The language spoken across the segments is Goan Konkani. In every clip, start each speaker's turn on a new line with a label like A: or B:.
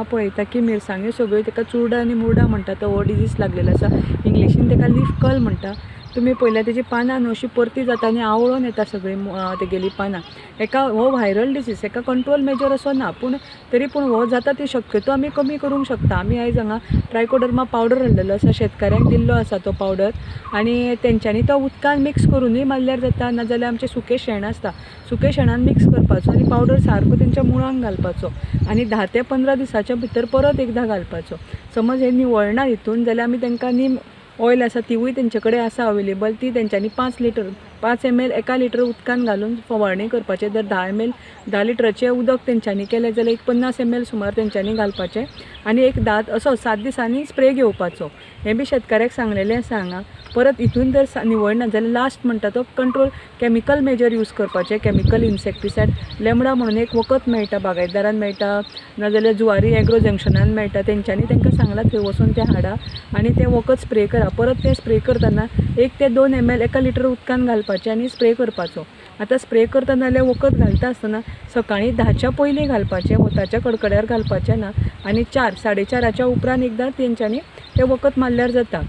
A: हांगा पळयता की मिरसांग्यो सगळ्यो ताका चुरडा आनी मुरडा म्हणटा तो हो डिजीज लागलेलो आसा. इंग्लिशीन ताका लीफ कर्ल म्हणटा. तुमी पळयल्यार तेजी पानां न्हू अशीं परती जाता आनी आवळून येता सगळीं तेगेलीं पानां. हेका हो व्हायरल डिजीज, हेका कंट्रोल मेजर असो ना, पूण तरी पूण हो जाता ती शक्यतो आमी कमी करूंक शकता. आमी आयज हांगा ट्रायकोडर्मा पावडर हाडलेलो आसा, शेतकाऱ्यांक दिल्लो आसा तो पावडर आनी तेंच्यांनी तो उदकान मिक्स करुनूय मारल्यार जाता, नाजाल्यार आमचें सुकें शेण आसता, सुकें शेणान मिक्स करपाचो आनी पावडर सारको तेंच्या मुळांक घालपाचो आनी 10 ते 15 दिसाच्या भितर परत एकदां घालपाचो. समज हें निवळना हितून जाल्यार आमी तेंकां नीम ऑयल आसा तिवूय तेंचे कडेन आसा अवेलेबल, ती तेंच्यांनी 5 लिटर 5 ml 1 litre उदकान घालून फवारणी करपाचें. जर 10 ml 10 लिटराचें उदक तेंच्यांनी केलें जाल्यार एक 50 ml सुमार तेंच्यांनी घालपाचें आनी एक 10 असो 7 दिसांनी स्प्रे घेवपाचो. हें बी शेतकाऱ्याक सांगलेलें आसा हांगा. परत हितून जर निवळना जाल्यार लास्ट म्हणटा तो कंट्रोल केमिकल मेजर यूज करपाचें. केमिकल इन्सेक्टिसायड लेमडा म्हणून एक वखद मेळटा, बागायतदारान मेळटा, नाजाल्यार जुवारी एग्रो जंक्शनान मेळटा. तेंच्यांनी तांकां सांगलां थंय वचून तें हाडा आनी तें वखद स्प्रे करा. परत तें स्प्रे करतना 1 ते 2 ml 1 litre उदकान घालपाचें आनी स्प्रे करपाचो. आतां स्प्रे करतना जाल्यार वखद घालता आसतना सकाळीं 10च्या पयलीं घालपाचें, वताच्या कडकड्यार घालपाचें ना आनी 4 4:30च्या उपरांत एकदां तेंच्यांनी तें वखद मारल्यार जाता.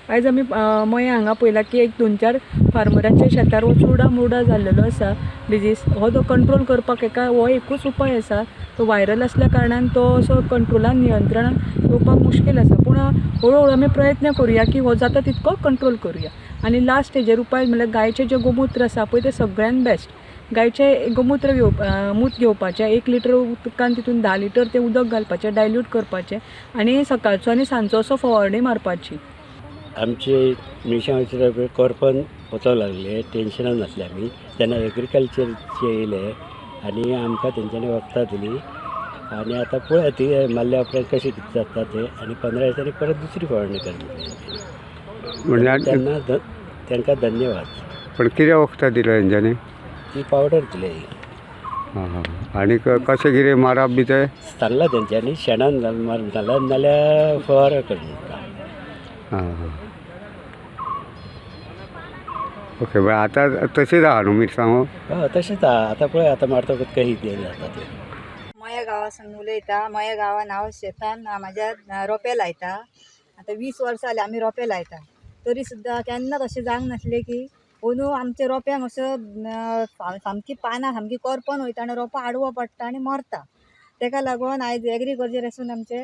A: आयज आमी मया हांगा पळयलां की एक 2-4 फार्मरांच्या शेतार हो चुरडा मुरडा जाल्लेलो आसा डिजीज. हो तो कंट्रोल करपाक एका हो एकूच उपाय आसा. तो व्हायरल आसल्या कारणान तो असो कंट्रोलान नियंत्रणान येवपाक मुश्कील आसा, पूण हळुहळू आमी प्रयत्न करुया की हो जाता तितको कंट्रोल करुया. आनी लास्ट हेजेर उपाय म्हणल्यार गायचें जें गोमुत्र आसा पळय तें सगळ्यान बेस्ट. गायचें गोमुत्र मूत घेवपाचें, 1 लिटर उदकान तितून 10 लिटर तें उदक घालपाचें, डायल्यूट करपाचें आनी सकाळचो आनी सांजचो असो फवारणी मारपाची.
B: आमचे मिरसांग करपन वचोंक लागले, टेंशनान नासले आमी. तेन्ना एग्रीकल्चरचे येयले आनी आमकां तेंच्यांनी वखदां दिली आनी आतां पळय ती मारल्या उपरांत कशें कितें जाता तें. आनी 15 दिसांनी परत दुसरी फवारणी करली.
C: म्हणजे
B: तेन्ना तांकां धन्यवाद.
C: पण कितें वखदां दिलें तेंच्यांनी?
B: ती पावडर दिले.
C: आं, आनी कशें कितें मारप बी तें
B: सांगलां तेंच्यांनी, शेणान घालून मारून सांगलां, नाल्यार फवारो कर म्हणटा.
C: आं, ओके. बरें, आतां तशेंच आहा न्हू मिरसांगो?
B: हय, तशेंच आहा. आतां पळय, आतां मारतकूच कशी कितें जाता तें.
D: मया गांवासून उलयता. मया गांवान हांव शेतान म्हाज्या रोंपे लायता. आतां 20 वर्सां जालीं आमी रोंपे लायता, तरी सुद्दां केन्ना तशें जावंक नासलें की अंदू आमच्या रोंप्यांक असो सामकी पानां सामकी करपोन वयता आनी रोंपां आडवो पडटा आनी मरता. तेका लागून आयज एग्रीकल्चर आसून आमचे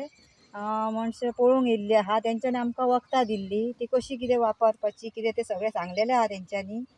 D: मनशां पळोवंक येयल्ली आहा. तेंच्यांनी आमकां वखदां दिल्ली, ती कशी कितें वापरपाची कितें तें सगळें सांगलेलें आहा तेंच्यांनी.